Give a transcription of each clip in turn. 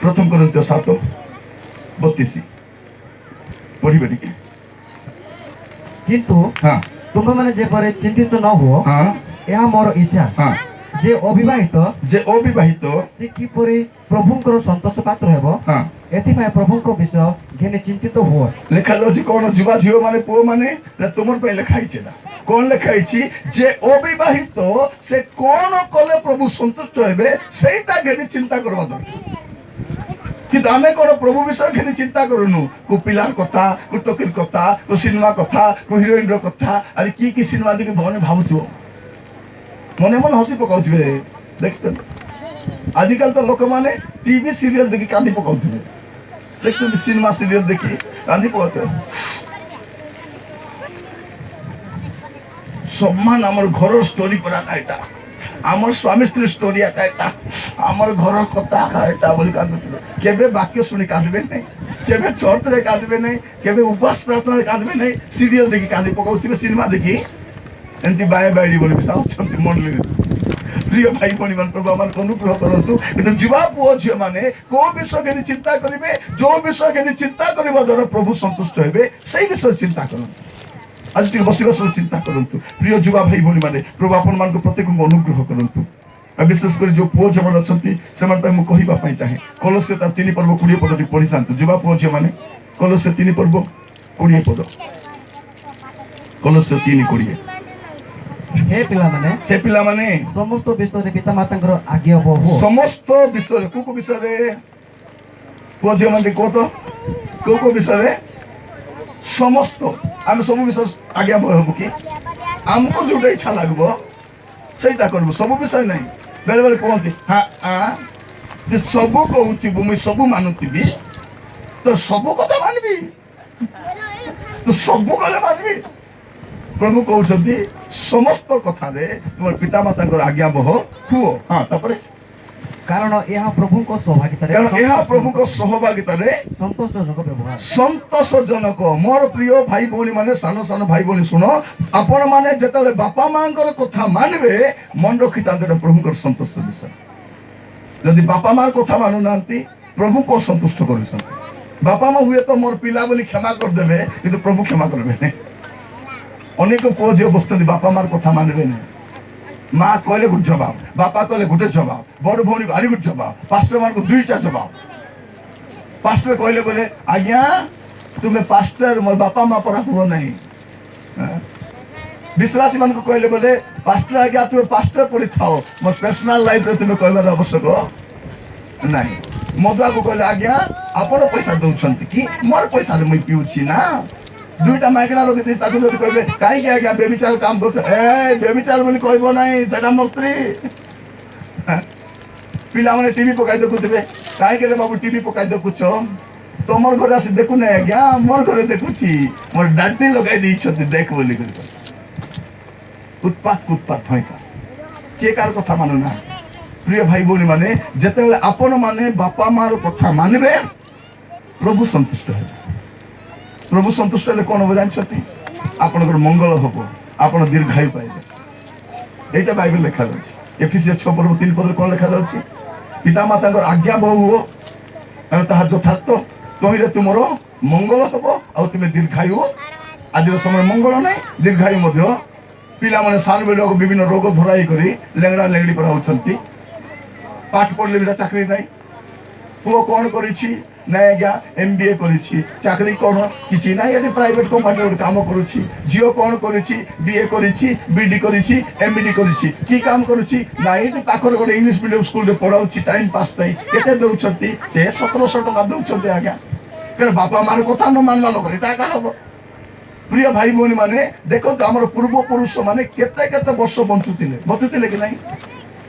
ପ୍ରଥମ କରିନ୍ଥୀୟ 7:32 ପଢିବେ ଟିକେ। କିନ୍ତୁ ତୁମେମାନେ ଯେପରି ଚିନ୍ତିତ ନ ହୁଅ, ଏହା ମୋର ଇଚ୍ଛା। ଯେ ଅବିବାହିତ, ଯେ ଅବିବାହିତ, ସେ କିପରି ପ୍ରଭୁଙ୍କର ସନ୍ତୋଷ ପାତ୍ର ହେବ, ଏଥିପାଇଁ ପ୍ରଭୁଙ୍କ ବିଷୟ ଘେନି ଚିନ୍ତିତ ହୁଅ। ଲେଖାଯାଉଛି କଣ, ଯୁବା ଝିଅ ମାନେ, ପୁଅ ମାନେ, ତୁମର ପାଇଁ ଲେଖା ହେଇଛି ନା କଣ ଲେଖା ହେଇଛି? ଯେ ଅବିବାହିତ ସେ କଣ କଲେ ପ୍ରଭୁ ସନ୍ତୁଷ୍ଟ ହେବେ, ସେଇଟା ଘେନି ଚିନ୍ତା କରିବା ଦରକାର। କିନ୍ତୁ ଆମେ କଣ ପ୍ରଭୁ ବିଷୟ ଘେନି ଚିନ୍ତା କରୁନୁ। କୋଉ ପିଲାର କଥା, କୋଉ ଟୋକିର କଥା, କୋଉ ସିନେମା କଥା, କୋଉ ହିରୋଇନର କଥା। ଆରେ କି କି ସିନେମା ଦେଖି ମନେ ଭାବୁଥିବ, ମନେ ମନେ ହସି ପକାଉଥିବେ। ଦେଖିଛନ୍ତି, ଆଜିକାଲି ତ ଲୋକମାନେ ଟିଭି ସିରିଏଲ ଦେଖି କାନ୍ଦି ପକାଉଥିବେ। ଦେଖିଛନ୍ତି, ସିନେମା ସିରିଏଲ ଦେଖି କାନ୍ଦି ପକାଉଥିବେ। ସମାନ ଆମର ଘରର ଷ୍ଟୋରି ପରା ଏଇଟା, ଆମର ସ୍ୱାମୀ ସ୍ତ୍ରୀ ଷ୍ଟୋରି ଏକା ଏଇଟା, ଆମର ଘରର କଥା ଏକା ଏଇଟା ବୋଲି କାନ୍ଦୁଥିବେ। କେବେ ବାକ୍ୟ ଶୁଣି କାନ୍ଦିବେ ନାହିଁ, କେବେ ଚର୍ଚ୍ଚରେ କାନ୍ଦିବେ ନାହିଁ, କେବେ ଉପବାସ ପ୍ରାର୍ଥନାରେ କାନ୍ଦିବେ ନାହିଁ। ସିରିଏଲ ଦେଖି କାନ୍ଦି ପକାଉଥିବେ, ସିନେମା ଦେଖି ଏମିତି ବାଏ ବାଇଡ଼ି ବୋଲି ଅଛନ୍ତି ମଣ୍ଡଳୀରେ। ପ୍ରିୟ ଭାଇ ଭଉଣୀ ମାନେ, ପ୍ରଭୁ ଆମମାନଙ୍କୁ ଅନୁଗ୍ରହ କରନ୍ତୁ। କିନ୍ତୁ ଯୁବା ପୁଅ ଝିଅ ମାନେ କୋଉ ବିଷୟ ଘେନି ଚିନ୍ତା କରିବେ? ଯୋଉ ବିଷୟ ଘେନି ଚିନ୍ତା କରିବା ଦ୍ୱାରା ପ୍ରଭୁ ସନ୍ତୁଷ୍ଟ ହେବେ, ସେଇ ବିଷୟ ଚିନ୍ତା କରନ୍ତୁ। ଆଜି ଟିକେ ବସିବା ସବୁ ଚିନ୍ତା କରନ୍ତୁ। ପ୍ରିୟ ଯୁବା ଭାଇ ଭଉଣୀ ମାନେ, ପ୍ରଭୁ ଆପଣମାନଙ୍କୁ ପ୍ରତ୍ୟେକଙ୍କୁ ଅନୁଗ୍ରହ କରନ୍ତୁ। ଆଉ ବିଶେଷ କରି ଯୋଉ ପୁଅ ଝିଅମାନେ ଅଛନ୍ତି, ସେମାନଙ୍କ ପାଇଁ ମୁଁ କହିବା ପାଇଁ ଚାହେଁ। କଲସୀୟ ତାର 3 ପର୍ବ 20 ପଦ ଟିକେ ପଢିଥାନ୍ତୁ ଯୁବା ପୁଅ ଝିଅମାନେ। କଲସୀୟ 3 ପର୍ବ 20 ପଦ, କଲସୀୟ 3:20। ହେ ପିଲାମାନେ, ହେ ପିଲାମାନେ, ସମସ୍ତ ବିଷୟରେ ପିତାମାତାଙ୍କର ଆଜ୍ଞାବହ ହୁଅ। ସମସ୍ତ ବିଷୟରେ। କୋଉ କୋଉ ବିଷୟରେ, ପୁଅ ଝିଅ ମାନେ କୁହ ତ, କୋଉ କୋଉ ବିଷୟରେ? ସମସ୍ତ। ଆମେ ସବୁ ବିଷୟ ଆଜ୍ଞା ହେବୁ କି ଆମକୁ ଯୋଉଟା ଇଚ୍ଛା ଲାଗିବ ସେଇଟା କରିବୁ? ସବୁ ବିଷୟ ନାହିଁ। ବେଳେ ବେଳେ କୁହନ୍ତି, ହଁ ଆ ଯେ ସବୁ କହୁଥିବୁ, ମୁଇଁ ସବୁ ମାନୁଥିବି ତ ସବୁ କଥା ମାନିବି ତ, ସବୁ କଲେ ମାନିବି। ପ୍ରଭୁ କହୁଛନ୍ତି, ସମସ୍ତ କଥାରେ ତୁମର ପିତାମାତାଙ୍କର ଆଜ୍ଞାବହ ହୁଅ। ହଁ, ତାପରେ? କାରଣ ଏହା ପ୍ରଭୁଙ୍କ ସହଭାଗିତାରେ, କାରଣ ଏହା ପ୍ରଭୁଙ୍କ ସହଭାଗିତାରେ ସନ୍ତୋଷଜନକ ବ୍ୟବହାର। ସନ୍ତୋଷଜନକ। ମୋର ପ୍ରିୟ ଭାଇ ଭଉଣୀ ମାନେ, ସାନ ସାନ ଭାଇ ଭଉଣୀ, ଶୁଣ, ଆପଣ ମାନେ ଯେତେବେଳେ ବାପା ମାଙ୍କର କଥା ମାନିବେ, ମନେ ରଖିଥାନ୍ତୁ, ଏଇଟା ପ୍ରଭୁଙ୍କର ସନ୍ତୋଷ ବିଷୟ। ଯଦି ବାପା ମା କଥା ମାନୁନାହାନ୍ତି, ପ୍ରଭୁଙ୍କୁ ଅସନ୍ତୁଷ୍ଟ କରୁଛନ୍ତି। ବାପା ମା ହୁଏତ ମୋର ପିଲା ବୋଲି କ୍ଷମା କରିଦେବେ, କିନ୍ତୁ ପ୍ରଭୁ କ୍ଷମା କରିବେ ନାହିଁ। ଅନେକ ପୁଅ ଝିଅ ବସିଛନ୍ତି, ବାପା ମାର କଥା ମାନିବେ ନାହିଁ। ମା କହିଲେ ଗୋଟେ ଜବାବ, ବାପା କହିଲେ ଗୋଟେ ଜବାବ, ବଡ଼ ଭଉଣୀକୁ ଆରି ଗୋଟେ ଜବାବ, ପାଷ୍ଟର ମାନଙ୍କୁ ଦୁଇଟା ଜବାବ। ପାଷ୍ଟର କହିଲେ ବୋଲେ, ଆଜ୍ଞା ତୁମେ ପାଷ୍ଟର, ମୋର ବାପା ମା ପରା ହୁଅ ନାହିଁ। ବିଶ୍ୱାସୀ ମାନଙ୍କୁ କହିଲେ ବୋଲେ, ପାଷ୍ଟର ଆଜ୍ଞା, ତୁମେ ପାଷ୍ଟର ପଢିଥାଅ, ମୋର ପର୍ସନାଲ ଲାଇଫରେ ତୁମେ କହିବାର ଆବଶ୍ୟକ ନାହିଁ। ମଦୁଆକୁ କହିଲେ, ଆଜ୍ଞା ଆପଣ ପଇସା ଦଉଛନ୍ତି କି? ମୋର ପଇସାରେ ମୁଇଁ ପିଉଛି ନା। ଦୁଇଟା ମାଇକିଣା ରଖିଦେଇ ତାକୁ ଯଦି କହିବେ, କାହିଁକି ଆଜ୍ଞା ବ୍ୟଭିଚାର କାମ କରୁଛ? ଏ ବ୍ୟଭିଚାର ବୋଲି କହିବ ନାହିଁ, ସେଟା ମୋ ସ୍ତ୍ରୀ। ପିଲାମାନେ ଟିଭି ପକାଇ ଦେଖୁଥିବେ। କାହିଁକି ରେ ବାବୁ ଟିଭି ପକାଇ ଦେଖୁଛ? ତମର ଘରେ ଆସି ଦେଖୁନାହିଁ ଆଜ୍ଞା, ମୋର ଘରେ ଦେଖୁଛି, ମୋର ଡାଡି ଲଗାଇ ଦେଇଛନ୍ତି ଦେଖ ବୋଲି କରି। ଉତ୍ପାତ ଉତ୍ପାତ ଭୟଙ୍କର। କିଏ କାହାର କଥା ମାନୁନାହାନ୍ତି। ପ୍ରିୟ ଭାଇ ଭଉଣୀ ମାନେ, ଯେତେବେଳେ ଆପଣ ମାନେ ବାପା ମାର କଥା ମାନିବେ, ପ୍ରଭୁ ସନ୍ତୁଷ୍ଟ ହେବେ। ପ୍ରଭୁ ସନ୍ତୁଷ୍ଟ ହେଲେ କଣ ହବ ଜାଣିଛନ୍ତି? ଆପଣଙ୍କର ମଙ୍ଗଳ ହବ, ଆପଣ ଦୀର୍ଘାୟୁ ପାଇବେ। ଏଇଟା ବାଇବେଲ ଲେଖାଯାଉଛି। ଏଫିସିୟ 6 ପର୍ବ 3 ପଦରେ କଣ ଲେଖାଯାଉଛି? ପିତା ମାତାଙ୍କର ଆଜ୍ଞା ହୁଅ, କାରଣ ତାହା ଯଥାର୍ଥ, ତହିଁରେ ତୁମର ମଙ୍ଗଳ ହବ ଆଉ ତୁମେ ଦୀର୍ଘାୟୁ। ଆଜିର ସମୟରେ ମଙ୍ଗଳ ନାହିଁ, ଦୀର୍ଘାୟୁ ମଧ୍ୟ। ପିଲାମାନେ ସାନ ବେଳକୁ ବିଭିନ୍ନ ରୋଗ ଧରାଇ କରି ଲେଙ୍ଗଡ଼ା ଲେଙ୍ଗଡ଼ି କରାଉଛନ୍ତି। ପାଠ ପଢ଼ିଲେ ବି ଚାକିରି ନାହିଁ। ପୁଅ କ'ଣ କରିଛି? ନାଇଁ ଆଜ୍ଞା, ଏମବିଏ କରିଛି। ଚାକିରି କ'ଣ? କିଛି ନାହିଁ, ଏଠି ପ୍ରାଇଭେଟ କମ୍ପାନୀରେ ଗୋଟେ କାମ କରୁଛି। ଝିଅ କ'ଣ କରିଛି? ବିଏ କରିଛି, ବିଡି କରିଛି, ଏମବିଡି କରିଛି। କି କାମ କରୁଛି? ନାଇଁ, ଏଠି ପାଖରେ ଗୋଟେ ଇଂଲିଶ ମିଡିୟମ ସ୍କୁଲରେ ପଢ଼ାଉଛି ଟାଇମ୍ ପାସ୍ ପାଇଁ। କେତେ ଦେଉଛନ୍ତି? ସେ 1700 ଟଙ୍କା ଦେଉଛନ୍ତି ଆଜ୍ଞା। କାରଣ ବାପା ମାର କଥା ନ ମାନିବା ଲୋକ ଏଇଟା ଏକା ହବ। ପ୍ରିୟ ଭାଇ ଭଉଣୀ ମାନେ, ଦେଖନ୍ତୁ, ଆମର ପୂର୍ବପୁରୁଷ ମାନେ କେତେ କେତେ ବର୍ଷ ବଞ୍ଚୁଥିଲେ। ବଞ୍ଚୁଥିଲେ କି ନାହିଁ?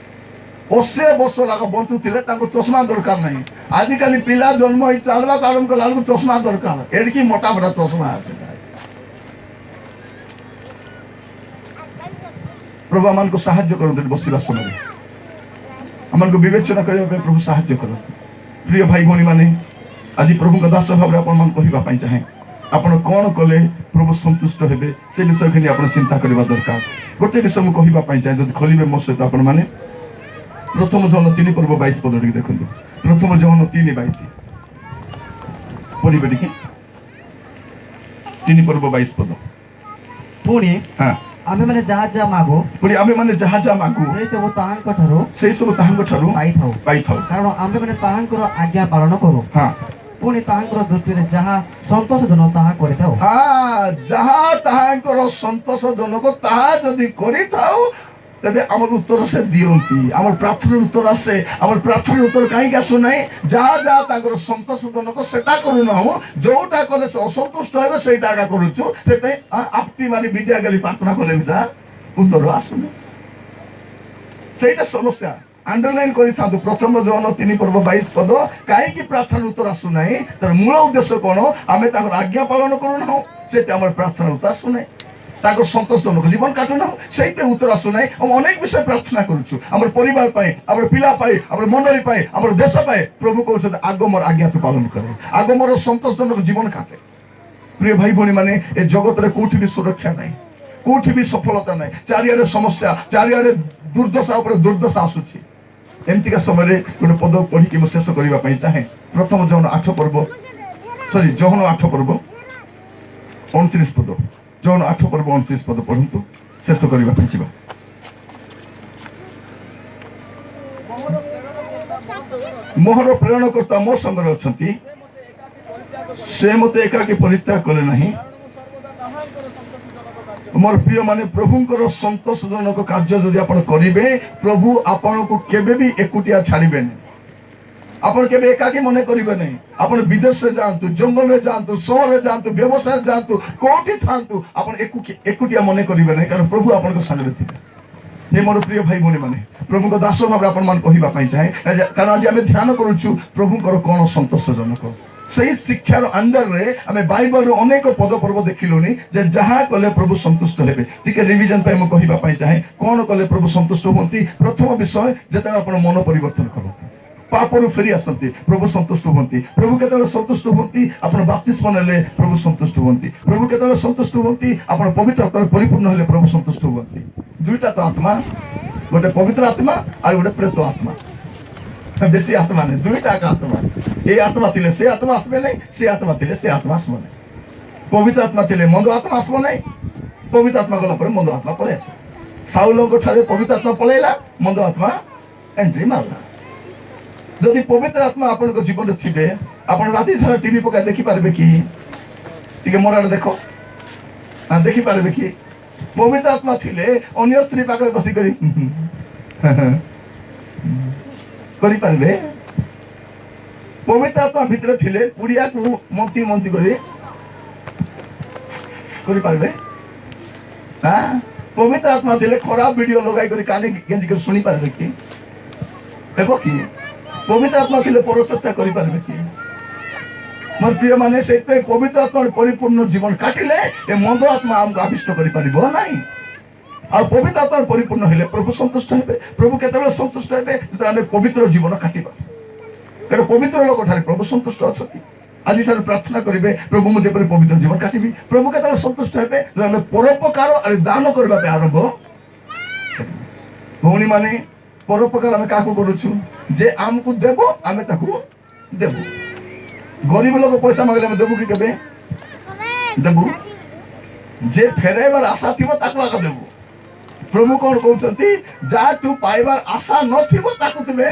80 ବର୍ଷ ଲାଗ ବଞ୍ଚୁଥିଲେ, ତାଙ୍କୁ ଚଷମା ଦରକାର ନାହିଁ। ଆଜିକାଲି ପିଲା ଜନ୍ମ ହେଇ ଚାଲିବାକୁ ଆରମ୍ଭ କଲା ବେଳକୁ ଚଷମା ଦରକାର, ଏଡ଼ିକି ମୋଟା ମୋଟା ଚଷମା ଅଛି। ପ୍ରଭୁ ଆମମାନଙ୍କୁ ସାହାଯ୍ୟ କରନ୍ତୁ। ଏଠି ବସିବା ସମୟରେ ଆମମାନଙ୍କୁ ବିବେଚନା କରିବା ପାଇଁ ପ୍ରଭୁ ସାହାଯ୍ୟ କରନ୍ତୁ। ପ୍ରିୟ ଭାଇ ଭଉଣୀ ମାନେ, ଆଜି ପ୍ରଭୁଙ୍କ ଦାସ ଭାବରେ ଆପଣମାନଙ୍କୁ କହିବା ପାଇଁ ଚାହେଁ, ଆପଣ କ'ଣ କଲେ ପ୍ରଭୁ ସନ୍ତୁଷ୍ଟ ହେବେ, ସେ ବିଷୟ ଖାଲି ଆପଣ ଚିନ୍ତା କରିବା ଦରକାର। ଗୋଟେ ବିଷୟ ମୁଁ କହିବା ପାଇଁ ଚାହେଁ, ଯଦି ଖୋଲିବେ ମୋ ସହିତ ଆପଣମାନେ ପ୍ରଥମ ଯୋହନ 3 ପର୍ବ 22 ପଦ ଟିକେ ଦେଖନ୍ତୁ। ପ୍ରଥମ ଯୋହନ 3:22 ପଢିବେ ଟିକେ। 3 ପର୍ବ 22 ପଦ। ପୁଣି ହଁ, ଆମେମାନେ ଯାହା ଯାହା ମାଗୁ, ପୁଣି ଆମେମାନେ ଯାହା ଯାହା ମାଗୁ, ସେଇ ସବୁ ତାହାଙ୍କ ଠାରୁ, ସେଇ ସବୁ ତାହାଙ୍କ ଠାରୁ ପାଇଥାଉ, ପାଇଥାଉ, କାରଣ ଆମେମାନେ ତାହାଙ୍କର ଆଜ୍ଞା ପାଳନ କରୁ। ହଁ, ପୁଣି ତାହାଙ୍କର ଦୃଷ୍ଟିରେ ଯାହା ସନ୍ତୋଷଜନକ ତାହା କରିଥାଉ। ହଁ, ଯାହା ତାହାଙ୍କର ସନ୍ତୋଷଜନକ ତାହା ଯଦି କରିଥାଉ, ତେବେ ଆମର ଉତ୍ତର ସେ ଦିଅନ୍ତି, ଆମର ପ୍ରାର୍ଥନାର ଉତ୍ତର ଆସେ। ଆମର ପ୍ରାର୍ଥନାର ଉତ୍ତର କାହିଁକି ଆସୁନାହିଁ? ଯାହା ଯାହା ତାଙ୍କର ସନ୍ତୋଷଜନକ ସେଟା କରୁନାହୁଁ, ଯୋଉଟା କଲେ ସେ ଅସନ୍ତୁଷ୍ଟ ହେବେ ସେଇଟା ଏକା କରୁଛୁ। ସେଥିପାଇଁ ଆପତି ମାରି ବିଦ୍ୟା ଗାଲି ପ୍ରାର୍ଥନା କଲେ ବି ତାହା ଉତ୍ତର ଆସୁନି। ସେଇଟା ସମସ୍ୟା। ଆଣ୍ଡରଲାଇନ୍ କରିଥାନ୍ତୁ ପ୍ରଥମ ଯୋହନ 3 ପର୍ବ 22 ପଦ। କାହିଁକି ପ୍ରାର୍ଥନାର ଉତ୍ତର ଆସୁନାହିଁ? ତାର ମୂଳ ଉଦ୍ଦେଶ୍ୟ କ'ଣ? ଆମେ ତାଙ୍କର ଆଜ୍ଞା ପାଳନ କରୁନାହୁଁ, ସେଥିପାଇଁ ଆମର ପ୍ରାର୍ଥନାର ଉତ୍ତର ଆସୁନାହିଁ। ତାଙ୍କର ସନ୍ତୋଷଜନକ ଜୀବନ କାଟୁନାହୁଁ, ସେଇପାଇଁ ଉତ୍ତର ଆସୁନାହିଁ। ଆମେ ଅନେକ ବିଷୟ ପ୍ରାର୍ଥନା କରୁଛୁ, ଆମର ପରିବାର ପାଇଁ, ଆମର ପିଲା ପାଇଁ, ଆମର ମଣ୍ଡଳୀ ପାଇଁ, ଆମର ଦେଶ ପାଇଁ। ପ୍ରଭୁ କହୁଛନ୍ତି ଆଗ ମୋର ଆଜ୍ଞା ତୁ ପାଳନ କରେ, ଆଗ ମୋର ସନ୍ତୋଷଜନକ ଜୀବନ କାଟେ। ପ୍ରିୟ ଭାଇ ଭଉଣୀ ମାନେ, ଏ ଜଗତରେ କୋଉଠି ବି ସୁରକ୍ଷା ନାହିଁ, କୋଉଠି ବି ସଫଳତା ନାହିଁ। ଚାରିଆଡ଼େ ସମସ୍ୟା, ଚାରିଆଡ଼େ ଦୁର୍ଦ୍ଦଶା ଉପରେ ଦୁର୍ଦ୍ଦଶା ଆସୁଛି। ଏମିତିକା ସମୟରେ ଗୋଟେ ପଦ ପଢିକି ମୁଁ ଶେଷ କରିବା ପାଇଁ ଚାହେଁ। ପ୍ରଥମ ଯୋହନ 8 ପର୍ବ, ସରି ଯୋହନ 8 ପର୍ବ 29 ପଦ। ଯୋହନ 8 ପର୍ବ 29 ପଦ ପଢନ୍ତୁ, ଶେଷ କରିବା ପାଇଁ ଯିବା। ମୋହର ପ୍ରେରଣକର୍ତ୍ତା ମୋ ସଙ୍ଗରେ ଅଛନ୍ତି, ସେ ମୋତେ ଏକାକୀ ପରିତ୍ୟାଗ କଲେ ନାହିଁ। ମୋର ପ୍ରିୟ ମାନେ, ପ୍ରଭୁଙ୍କର ସନ୍ତୋଷଜନକ କାର୍ଯ୍ୟ ଯଦି ଆପଣ କରିବେ, ପ୍ରଭୁ ଆପଣଙ୍କୁ କେବେ ବି ଏକୁଟିଆ ଛାଡ଼ିବେନି। ଆପଣ କେବେ ଏକାକୀ ମନେ କରିବେ ନାହିଁ। ଆପଣ ବିଦେଶରେ ଯାଆନ୍ତୁ, ଜଙ୍ଗଲରେ ଯାଆନ୍ତୁ, ସହରରେ ଯାଆନ୍ତୁ, ବ୍ୟବସାୟରେ ଯାଆନ୍ତୁ, କୋଉଠି ଥାଆନ୍ତୁ, ଆପଣ ଏକୁଟିଆ ମନେ କରିବେ ନାହିଁ, କାରଣ ପ୍ରଭୁ ଆପଣଙ୍କ ସାଙ୍ଗରେ ଥିବେ। ହେ ମୋର ପ୍ରିୟ ଭାଇ ଭଉଣୀ ମାନେ, ପ୍ରଭୁଙ୍କ ଦାସ ଭାବରେ ଆପଣମାନେ କହିବା ପାଇଁ ଚାହେଁ, କାରଣ ଆଜି ଆମେ ଧ୍ୟାନ କରୁଛୁ ପ୍ରଭୁଙ୍କର କ'ଣ ସନ୍ତୋଷଜନକ। ସେଇ ଶିକ୍ଷାର ଅଣ୍ଡରରେ ଆମେ ବାଇବଲର ଅନେକ ପଦପର୍ବ ଦେଖିଲୁଣି ଯେ ଯାହା କଲେ ପ୍ରଭୁ ସନ୍ତୁଷ୍ଟ ହେବେ। ଟିକେ ରିଭିଜନ ପାଇଁ ମୁଁ କହିବା ପାଇଁ ଚାହେଁ, କ'ଣ କଲେ ପ୍ରଭୁ ସନ୍ତୁଷ୍ଟ ହୁଅନ୍ତି? ପ୍ରଥମ ବିଷୟ, ଯେତେବେଳେ ଆପଣ ମନ ପରିବର୍ତ୍ତନ କରନ୍ତି, ପାପରୁ ଫେରି ଆସନ୍ତି, ପ୍ରଭୁ ସନ୍ତୁଷ୍ଟ ହୁଅନ୍ତି। ପ୍ରଭୁ କେତେବେଳେ ସନ୍ତୁଷ୍ଟ ହୁଅନ୍ତି? ଆପଣ ବାପ୍ତିସ୍ମ ନେଲେ ପ୍ରଭୁ ସନ୍ତୁଷ୍ଟ ହୁଅନ୍ତି। ପ୍ରଭୁ କେତେବେଳେ ସନ୍ତୁଷ୍ଟ ହୁଅନ୍ତି? ଆପଣ ପବିତ୍ର ଆତ୍ମାରେ ପରିପୂର୍ଣ୍ଣ ହେଲେ ପ୍ରଭୁ ସନ୍ତୁଷ୍ଟ ହୁଅନ୍ତି। ଦୁଇଟା ତ ଆତ୍ମା, ଗୋଟେ ପବିତ୍ର ଆତ୍ମା ଆଉ ଗୋଟେ ପ୍ରେତ ଆତ୍ମା। ବେଶୀ ଆତ୍ମା ନାହିଁ, ଦୁଇଟା ଏକା ଆତ୍ମା। ଏ ଆତ୍ମା ଥିଲେ ସେ ଆତ୍ମା ଆସିବେ ନାହିଁ, ସେ ଆତ୍ମା ଥିଲେ ସେ ଆତ୍ମା ଆସିବ ନାହିଁ। ପବିତ୍ର ଆତ୍ମା ଥିଲେ ମନ୍ଦ ଆତ୍ମା ଆସିବ ନାହିଁ, ପବିତ୍ର ଆତ୍ମା ଗଲା ପରେ ମନ୍ଦ ଆତ୍ମା ପଳେଇ ଆସିବ। ସାଉଲଙ୍କ ଠାରେ ପବିତ୍ର ଆତ୍ମା ପଳେଇଲା, ମନ୍ଦ ଆତ୍ମା ଏଣ୍ଟ୍ରି ମାରିଲା। ଯଦି ପବିତ୍ର ଆତ୍ମା ଆପଣଙ୍କ ଜୀବନରେ ଥିବେ, ଆପଣ ରାତି ସାରା ଟିଭି ପକାଇ ଦେଖିପାରିବେ କି? ଟିକେ ମୋର ଆଡ଼େ ଦେଖ, ଦେଖିପାରିବେ କି? ପବିତ୍ର ଆତ୍ମା ଥିଲେ ଅନ୍ୟ ସ୍ତ୍ରୀ ପାଖରେ ବସିକରି କରିପାରିବେ? ପବିତ୍ର ଆତ୍ମା ଭିତରେ ଥିଲେ ପୁଡ଼ିଆକୁ ମନ୍ତି ମନ୍ତି କରି କରିପାରିବେ? ପବିତ୍ର ଆତ୍ମା ଥିଲେ ଖରାପ ଭିଡ଼ିଓ ଲଗାଇ କରି କାନେ ଗେଞ୍ଜି କରି ଶୁଣିପାରିବେ କି? ହେବ କି? ପବିତ୍ର ଆତ୍ମା ଥିଲେ ପରଚର୍ଚ୍ଚା କରିପାରିବେ କି? ମୋର ପ୍ରିୟ ମାନେ, ସେଇଥିପାଇଁ ପବିତ୍ର ଆତ୍ମାର ପରିପୂର୍ଣ୍ଣ ଜୀବନ କାଟିଲେ ଏ ମନ୍ଦ ଆତ୍ମା ଆମକୁ ଆବିଷ୍ଟ କରିପାରିବ ନାହିଁ। ଆଉ ପବିତ୍ର ଆତ୍ମାର ପରିପୂର୍ଣ୍ଣ ହେଲେ ପ୍ରଭୁ ସନ୍ତୁଷ୍ଟ ହେବେ। ପ୍ରଭୁ କେତେବେଳେ ସନ୍ତୁଷ୍ଟ ହେବେ? ଯେତେବେଳେ ଆମେ ପବିତ୍ର ଜୀବନ କାଟିବା। କାରଣ ପବିତ୍ର ଲୋକ ଠାରେ ପ୍ରଭୁ ସନ୍ତୁଷ୍ଟ ଅଛନ୍ତି। ଆଜିଠାରୁ ପ୍ରାର୍ଥନା କରିବେ, ପ୍ରଭୁ ମୁଁ ଯେପରି ପବିତ୍ର ଜୀବନ କାଟିବି। ପ୍ରଭୁ କେତେବେଳେ ସନ୍ତୁଷ୍ଟ ହେବେ? ଯେତେବେଳେ ଆମେ ପରୋପକାର ଆଉ ଦାନ କରିବା ପାଇଁ ଆରମ୍ଭ। ଭଉଣୀମାନେ, ପରୋପକାର ଆମେ କାହାକୁ କରୁଛୁ? ଯେ ଆମକୁ ଦେବ ଆମେ ତାକୁ ଦେବୁ। ଗରିବ ଲୋକ ପଇସା ମାଗିଲେ ଆମେ ଦେବୁ କି? କେବେ ଦେବୁ? ଯେ ଫେରାଇବାର ଆଶା ଥିବ ତାକୁ ଆଗ ଦେବୁ। ପ୍ରଭୁ କ'ଣ କହୁଛନ୍ତି? ଯାହାଠୁ ପାଇବାର ଆଶା ନଥିବ ତାକୁ ତୁମେ।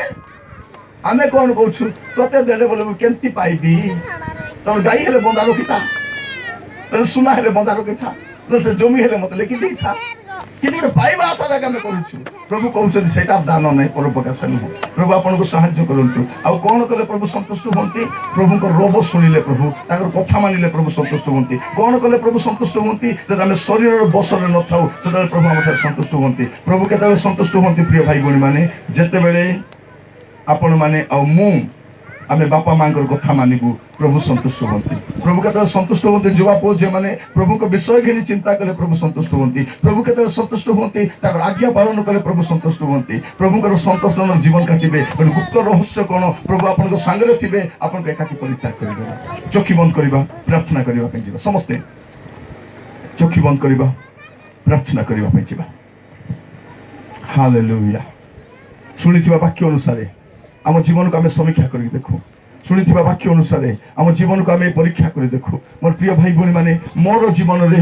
ଆମେ କ'ଣ କହୁଛୁ? ତତେ ଦେଲେ ବୋଲେ ମୁଁ କେମିତି ପାଇବି? ତୋର ଗାଈ ହେଲେ ବନ୍ଧା ରଖିଥା, ସୁନା ହେଲେ ବନ୍ଧା ରଖିଥା, ସେ ଜମି ହେଲେ ମତେ ଲେଖି ଦେଇଥା, କିନ୍ତୁ ଗୋଟେ ପାଇବା ଆଶାଟାকে ଆମେ କରୁଛୁ। ପ୍ରଭୁ କହୁଛନ୍ତି ସେଇଟା ଦାନ ନାହିଁ, ପରୋପକାର ନୁହଁ। ପ୍ରଭୁ ଆପଣଙ୍କୁ ସାହାଯ୍ୟ କରନ୍ତୁ। ଆଉ କ'ଣ କଲେ ପ୍ରଭୁ ସନ୍ତୁଷ୍ଟ ହୁଅନ୍ତି? ପ୍ରଭୁଙ୍କ ରବ ଶୁଣିଲେ, ପ୍ରଭୁ ତାଙ୍କର କଥା ମାନିଲେ ପ୍ରଭୁ ସନ୍ତୁଷ୍ଟ ହୁଅନ୍ତି। କ'ଣ କଲେ ପ୍ରଭୁ ସନ୍ତୁଷ୍ଟ ହୁଅନ୍ତି? ଯେତେବେଳେ ଆମେ ଶରୀରର ବଶରେ ନଥାଉ, ସେତେବେଳେ ପ୍ରଭୁ ଆମଠାରେ ସନ୍ତୁଷ୍ଟ ହୁଅନ୍ତି। ପ୍ରଭୁ କେତେବେଳେ ସନ୍ତୁଷ୍ଟ ହୁଅନ୍ତି ପ୍ରିୟ ଭାଇ ଭଉଣୀମାନେ? ଯେତେବେଳେ ଆପଣମାନେ ଆଉ ମୁଁ ଆମେ ବାପା ମାଙ୍କର କଥା ମାନିବୁ, ପ୍ରଭୁ ସନ୍ତୁଷ୍ଟ ହୁଅନ୍ତି। ପ୍ରଭୁ କେତେବେଳେ ସନ୍ତୁଷ୍ଟ ହୁଅନ୍ତି? ଯୁବା ପୁଅ ଝିଅମାନେ ପ୍ରଭୁଙ୍କ ବିଷୟ ଘେନି ଚିନ୍ତା କଲେ ପ୍ରଭୁ ସନ୍ତୁଷ୍ଟ ହୁଅନ୍ତି। ପ୍ରଭୁ କେତେବେଳେ ସନ୍ତୁଷ୍ଟ ହୁଅନ୍ତି? ତାଙ୍କର ଆଜ୍ଞା ପାଳନ କଲେ ପ୍ରଭୁ ସନ୍ତୁଷ୍ଟ ହୁଅନ୍ତି। ପ୍ରଭୁଙ୍କର ସନ୍ତୋଷ ଜୀବନ କାଟିବେ। ଗୋଟେ ଗୁପ୍ତ ରହସ୍ୟ କ'ଣ? ପ୍ରଭୁ ଆପଣଙ୍କ ସାଙ୍ଗରେ ଥିବେ, ଆପଣଙ୍କୁ ଏକାକୀ ପରିତ୍ୟାଗ କରିବେ। ଚକ୍ଷୁ ବନ୍ଦ କରିବା, ପ୍ରାର୍ଥନା କରିବା ପାଇଁ ଯିବା। ସମସ୍ତେ ଚକ୍ଷୁ ବନ୍ଦ କରିବା, ପ୍ରାର୍ଥନା କରିବା ପାଇଁ ଯିବା। ହାଲେଲୁୟା। ଶୁଣିଥିବା ବାକ୍ୟ ଅନୁସାରେ ଆମ ଜୀବନକୁ ଆମେ ସମୀକ୍ଷା କରିକି ଦେଖୁ। ଶୁଣିଥିବା ବାକ୍ୟ ଅନୁସାରେ ଆମ ଜୀବନକୁ ଆମେ ପରୀକ୍ଷା କରି ଦେଖୁ। ମୋର ପ୍ରିୟ ଭାଇ ଭଉଣୀମାନେ, ମୋର ଜୀବନରେ